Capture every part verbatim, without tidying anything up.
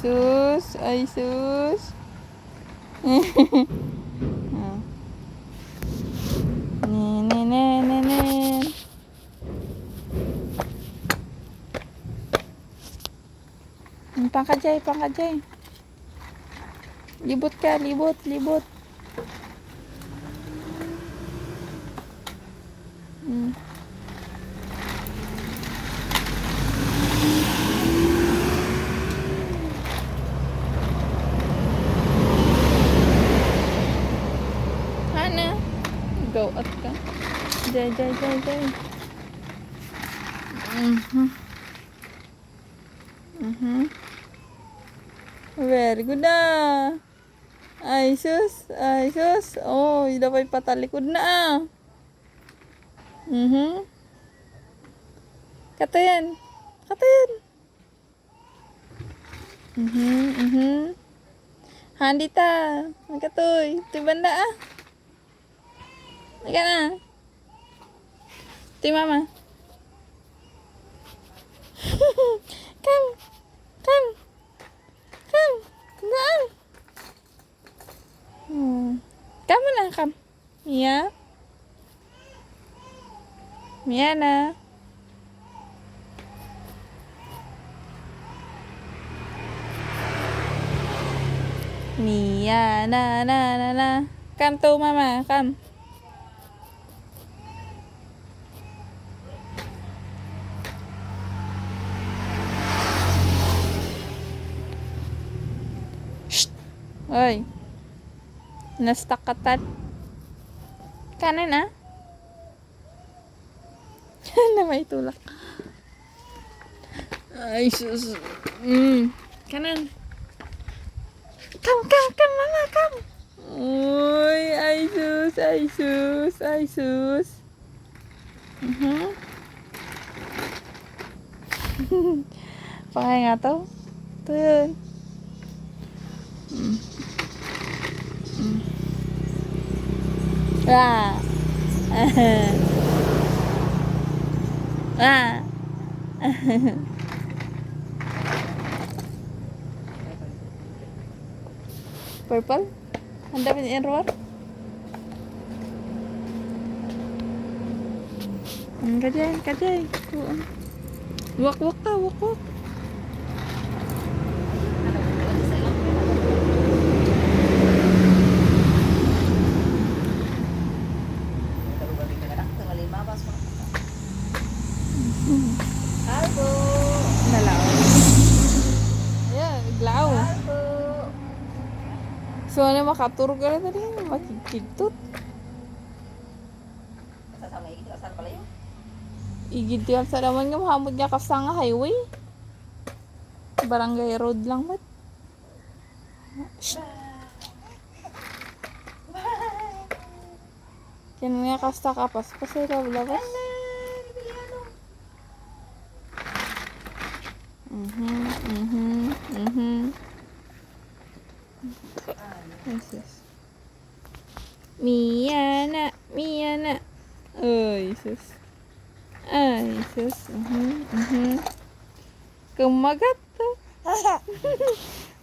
Sus, ay sus. Ah. Ne, ne, ne, ne, ne. Hmm, pangkadiay, pangkadiay. Libot ka, libot, libot. Hmm. Hana, go out ka. Jay, jay, jay, jay. Mhm. Mhm. Very good na. Ay, sus. Ay, sus. Oh, ida pay patalikod na, ah. Mhm. Katayan. Katayan. Mhm, mhm. Handi ta. Magkatoy. Ti banda, ah. Ika na. Ti mama. Come. Come. Come. Come. Hmm. Come na, come. Mia? Mia na. Mia na, na, na, na. Come to mama, come. Shh! Oy. Na-stuck ka tan. Kanan, ah? Na may tulak. Ay, sus. Mm. Kanan. Come, come, come, mama, come. Uy, ay, sus, ay, sus, ay, sus. Mhm. Pangay nga to. Ito yun. Mm. Mm. Ah. Ah. Purple? Ang dami ni Error. Hmm, kajay, kajay. Oo. Walk, walk ta, walk, walk. Nalaw. Yeah, iglaw. So, ano, makaturog ka na tadi? Makigkigtot. Sasama, igid ti kalsada pala yun. Igid ti kalsada man nga mahamut nga kasta nga highway. Barangay road lang met. Shh. Yan nga kasta kapas, pasay ka labas. Mhm, mhm, mhm. Ay, sus. Mia na, Mia na. Ay, sus. Ay, sus. Mhm, mhm. Kumagat to.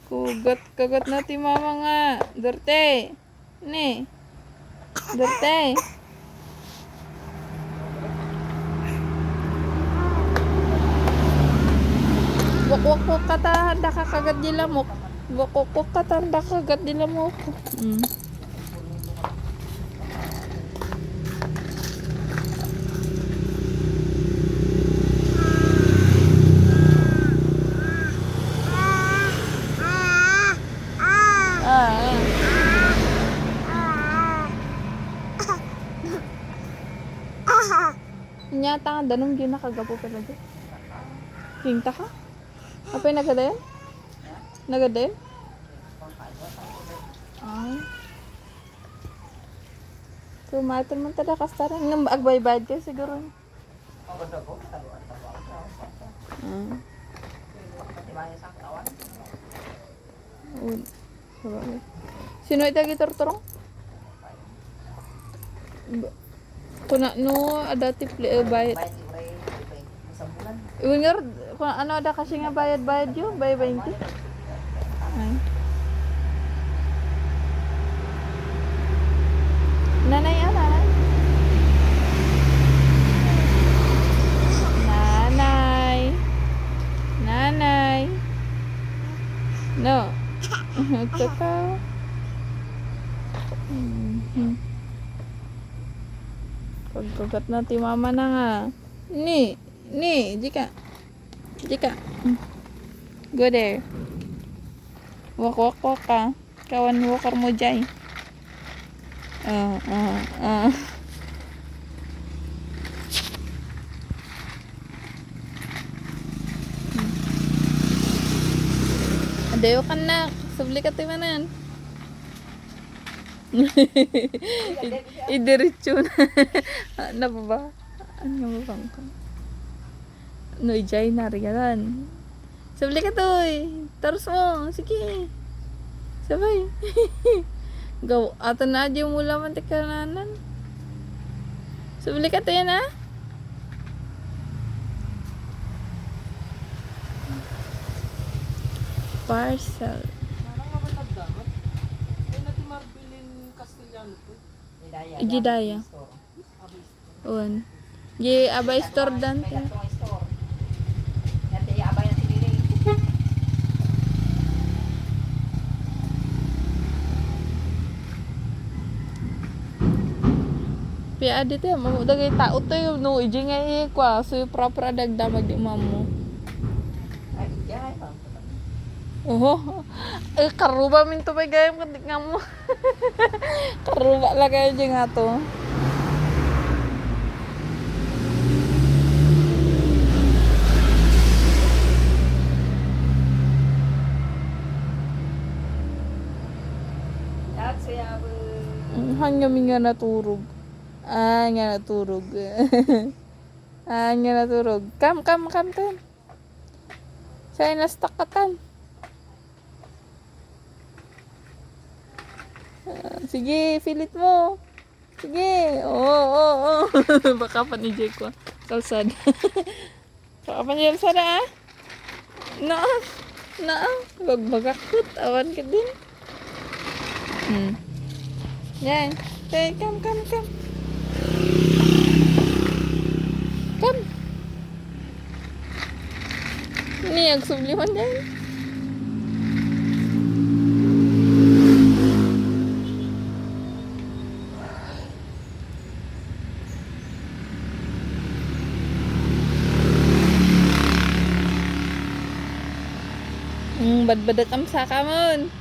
Kugat, kugat na ti mama nga. Dorte. Ne. Dorte. Wakwak-wak ka ta, daka kagat di lamok. Wakwak-wak ka ta, daka kagat di lamok. Mm. Ah, ah. Inya ta nga danum, di nakagapu pala di. Kinta ka? Apay nagadayan? Nagadayan? Ah. Kumaton man tada kastaran. Ngem agbaybayad kayo siguro. Ah. Un-, sabagay. Sino iti agiturturong? Ba-, kuna no, adda ti pli-, eh, bayad. Iwan nga, kuna ano, adda kasi nga bayad-bayad yun, bay twenty. Ay. Nanay, ah, nanay. Nanay. Nanay. No. Ito ka. Mhm. Pagkugat na ti mama na nga. Ni, ni, di ka. Di ka. Go there. Walk, walk, walk ka. Kawan walker mo, Jay. Ah, ah, ah. Adayo ka na. Subli ka ti manen. Id-, idiretso na. Ah, nababa. Ano nga babang ka? No, ijay na, regalan. Sabli ka, toy. Tarus mo. Sige. Sabay. Gaw, ato na, di mo laman ti kananan. Sabli ka, toy, na? Parcel. Nanang naman nagdamat. Ay, na ti Marbilin Castellano to. Ijay daya. Wan. Di abay store dan ti. Pia adi ti, mo dagay tao to yung no, iji nga iya kwa, so yung pra-pra dagdamag di mamo. Oho. Eh, karuba min to may gayam, kundi nga mo. Karuba lang kayo dyan nga to. That's yabang. Mm, hanggang nga naturog. Ah, nga naturog. Ah, nga naturog. Come, come, come, come. Siya ay nastakatan. Ah, sige, pilit mo. Sige. Oo, oo, oo. Baka pa ni Jay ko. Kalsada. Baka pa ni kalsada, ah. Naa. Naa. Bagbagakot. Awan ka din. Hmm. Yan. Hey, come, come, come. Come. Ni, agsubli man din. Mm, badbadak am saka mon.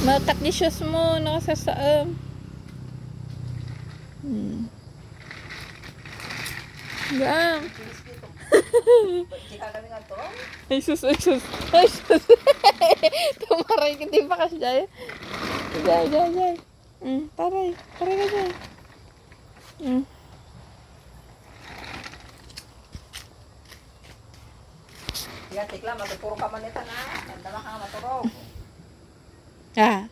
Makat ni shoes mo, nakasasaam. Hmm. Gam. Ay, sus, ay, sus. Ay, sus. Tumaray ka, di ba, kasi dyan? Dyan, dyan, dyan. Mm, taray. Taray ka dyan. Mm. Yan, tikla, matuturo ka man ita na. Nagdama ka nga maturog. Ah.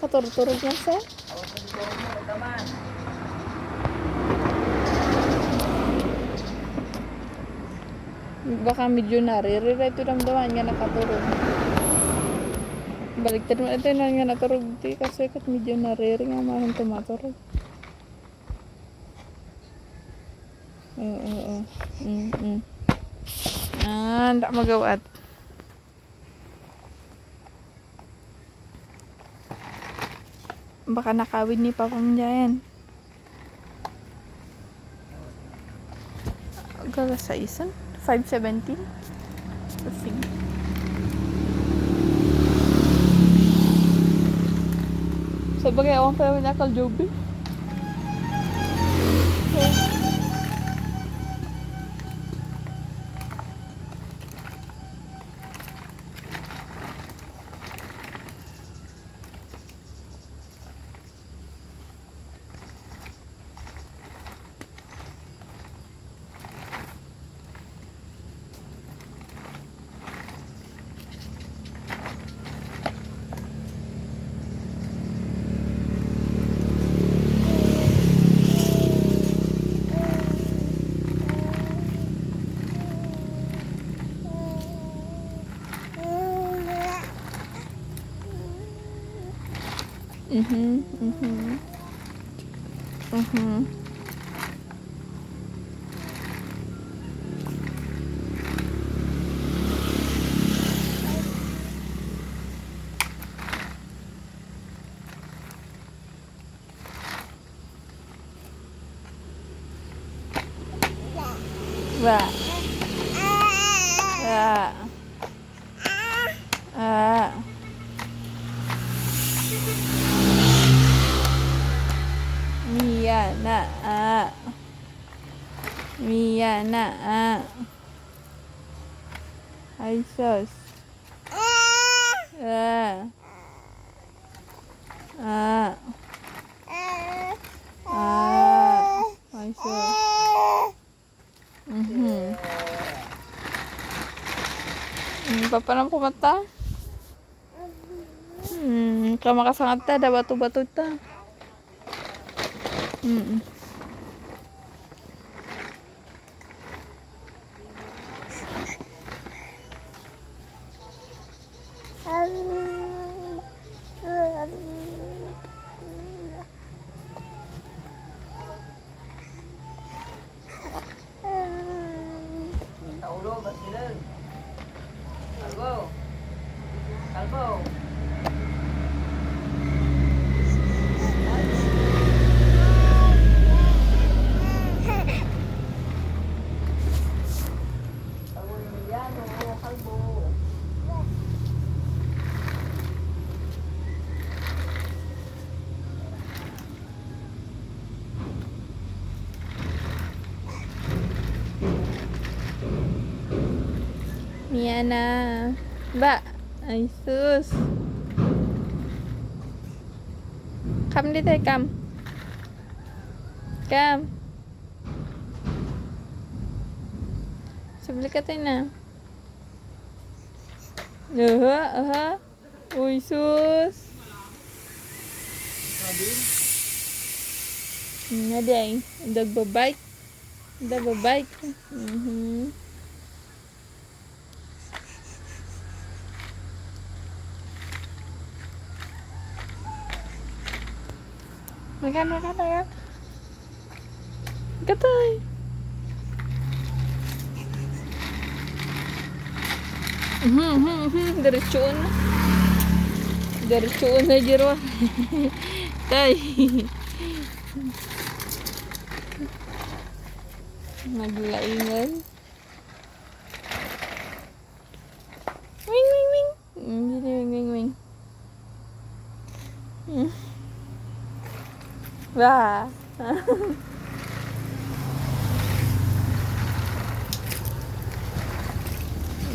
Paturturog na siya. O, matuturo mo, nagdama. Baka medyo naririray ito damdaman nga nakaturog. Baliktad mo ito nga naturog. Di kasi kat medyo nariri nga mahal tumaturog. Oo, oo. Mm, mm. Ah, hindi magawat. Baka nakawin ni Papa Majayan. Galas saisan? Five seventeen? Sige. Sa bagay, awan pa naman akal Joby. Mhm, mhm. Mhm. Wa. Wa. Ah. Mia na, ah. Mia na, ah. Ay, sus. Ah. Ah. Ah. Ay, sus. Mhm. Hmm, papanam ko mata. Hmm, kamakasangad ta, da bato-bato ta. Hmm. Taulo, Basileng. Kalbo. Kalbo. Kalbo, Emiliano, kalbo. Miana. Ba. Ay, sus. Come dito, come. Come. Subli ka tayo na. Aha, aha. Uy, sus. Sabi? Nga day. Nagbabike. Nagbabike. Mhm. Makan, makan, makan. Katoy. Mhm, mhm, mhm. Diretsuon na. Diretsuon na, Jero. Tay. Naglaingan. Wing, wing, wing. Mm, dili, wing, wing, wing. Mm. Ba.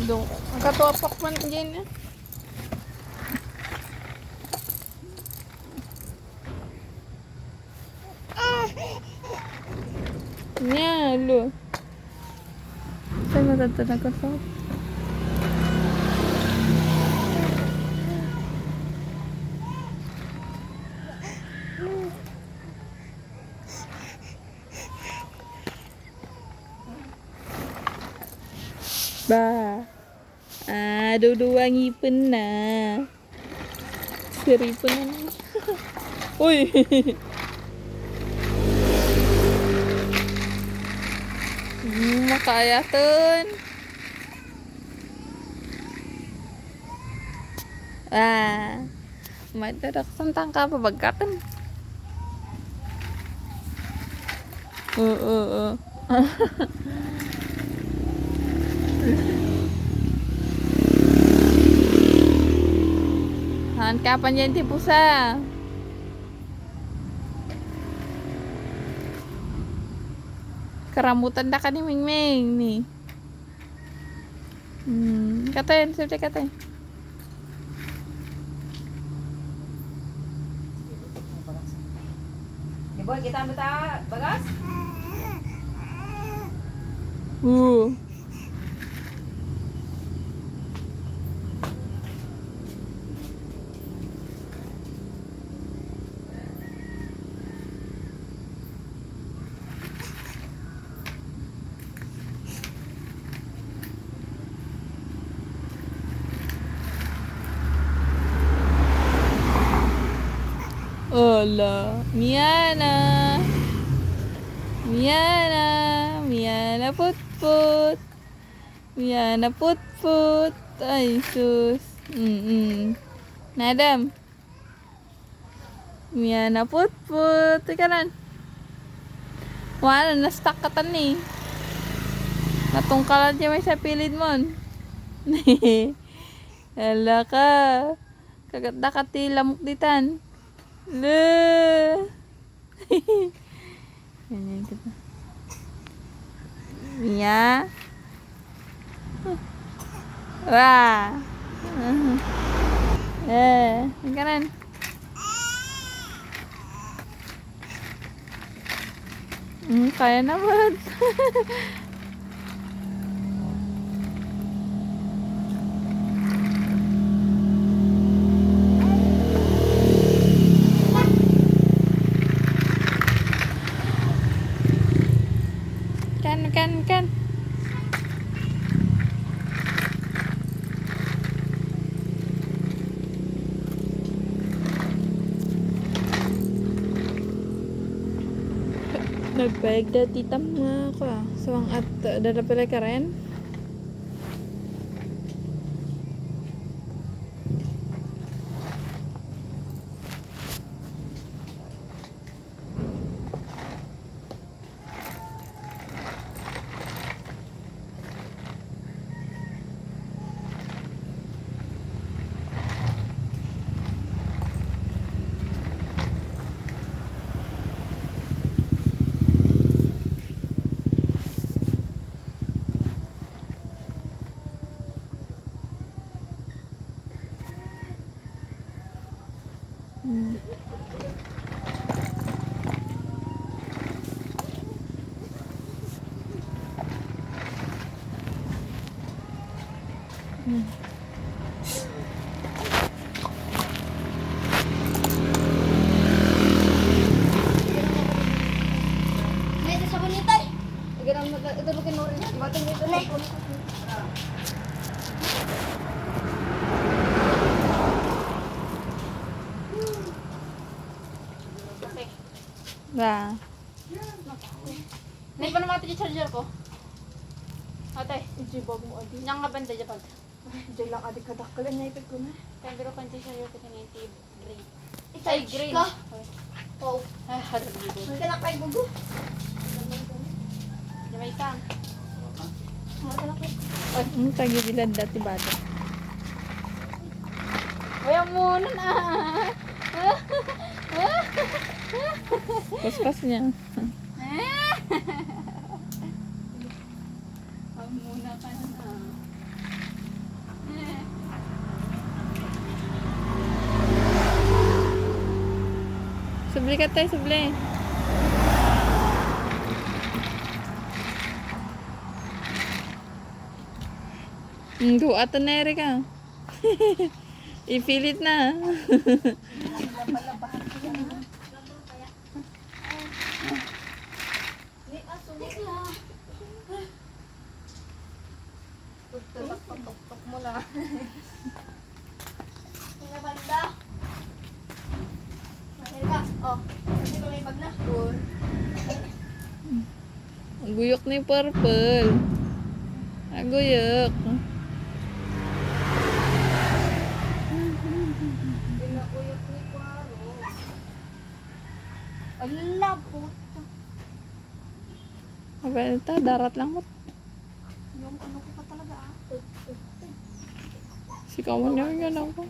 Dong, ang katuapak man din, eh. Nia, lo. Saan na tayo nagkasal? Ba. Ah, duduwa ngipenna. Siripen na. Uy! Mm, makaayaten. Ah. Madadaksan tangka pabagkaten. Oo, oo. Han, kapan yan ti pusa? Karamutan da ka ni Mingming ni. Hmm, katayan, siyempre katayan. Di ba, kita mo ta, bagas? Oo. Ala, Miana. Miana, Miana putput. Miana putput. Ay, sus. Mm-mm. Nadam. Miana putput. Ikanan. Wala, na-stuck ka tan ni. Natungkalan siya may sa pilid mon. Ala ka. Kagatda ka ti lamok ditan. Le. Ganyan kita. Mia. Wa. Eh, ang kanan. Hmm, kaya naman. Kan, kan, kan. Nagbayag da ti tam nga kua. Suang at, uh, dada pala ka rin. Hmm. Hmm. May sabon nito eh. Ito ba kinuha niya? Matang ito na eh. Ba. Nay, paano mati di charger ko? Ate. Iji bag mo, adi. Nang nga banda di bag. Diyan lang, adi, kadakkel ang naipit ko na. Kaya pero panty charger ko na yung tib-, green. Ay, green. Ka? Wow. Ay, harap dito. May ka na kay Gugu. Di may isang. May ka na kay Gugu. Ay, ang tagi bilad dati bata. Wala mo na na. Paspas niya. Ang muna ka na. Subli ka, te, subli. Ang duwa to na, Erika. Ipilit na. Ni aso mo. Pagtatak, patuktok mo na. Ina banda. Mahal ka. Oh, hindi ko may bag na. Good. Ang guyok ni Purple. Ang guyok. Pinakuyok ni Paro. Ala, puta. Abay, ito, darat lang mo. Yung ano ko pa talaga, ah. Sikawan niya yung ano ko.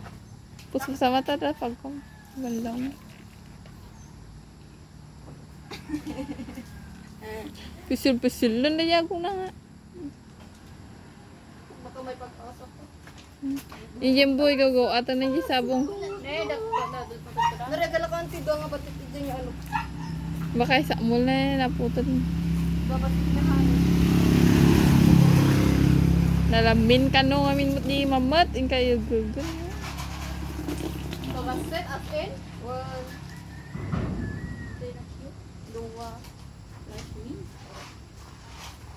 Puso sa mata na pag ko. Bandang. Pisil-pisil lang na yago na nga. Baka may pag-asa ko. Iyan boy, gogo. Ato na yung sabong. Eh, dat-, dat-, dat-, dat-, dat-, Naregala ko ang tiga nga batik din yung ano. Baka isa mo na eh, naputan. Babatik na ano. Nalamin ka no, amin mo di mamat, in kayo gugun. Babasit, as in? One. Hindi na cute. Dua. Nice meal.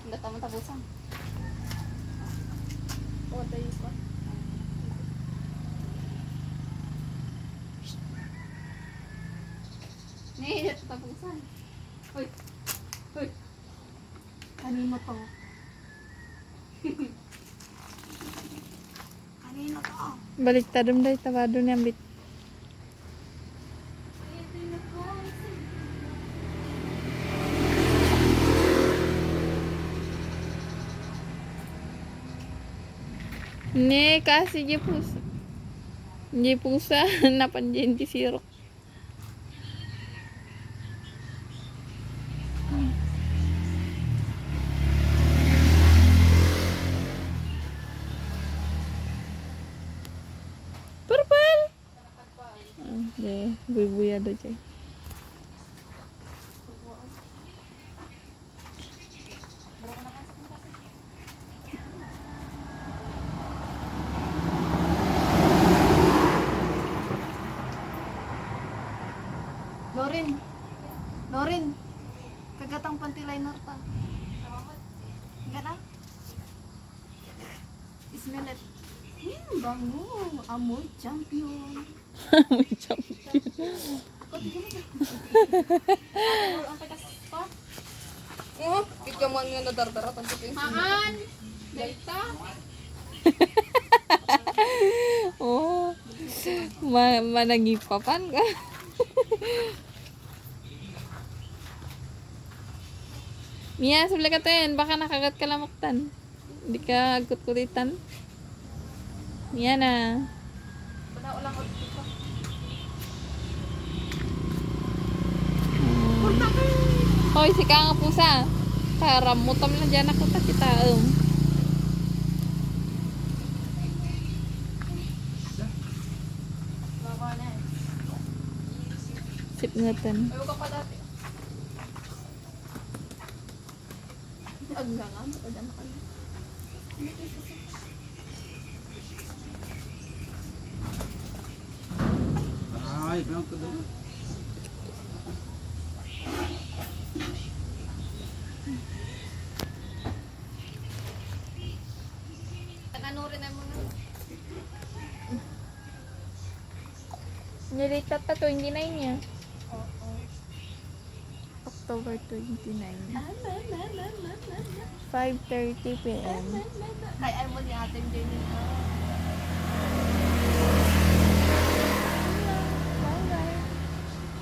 Ang gata mo tabusan. O, tayo pa. Ni, ito tapusan. Hoy. Hoy. Kanino to? Kanino to? Baliktad, um, day, tabado ni Ambit. Ne, kasi di pusa. Di pusa, napan di sirok. Purple! Ah, de, buybuya do jay. Lorin. Lorin. Kagatang panty liner ta. Gana? Smell it. Hmm, bango. Amoy champion. Amoy champion. Ang tagas pa. Oh, kit ka man nga nadardara, tanto ko yung Haan! Dayta! Oh, ma-, managipapan ka. Mia, subli ka ten. Baka nakagat ka lamuktan. Di ka agkutkutitan? Yan na. Wala, wala ko dito. Hmm. Hoy, sika nga pusa. Karammutam na dyan ako ta kita, um. Sip nga ten. Ayaw ka pa dati. Agnganga, matadang ka na. Ay, bilang ko doon. Ano rin ang mga Nilita ta twenty-nine niya. Oo. October twenty-nine. Ah, na, na, na, na, na, na. Five thirty P M. Na, na, na, na. Kay ay mo ni Ate Jenny, ah.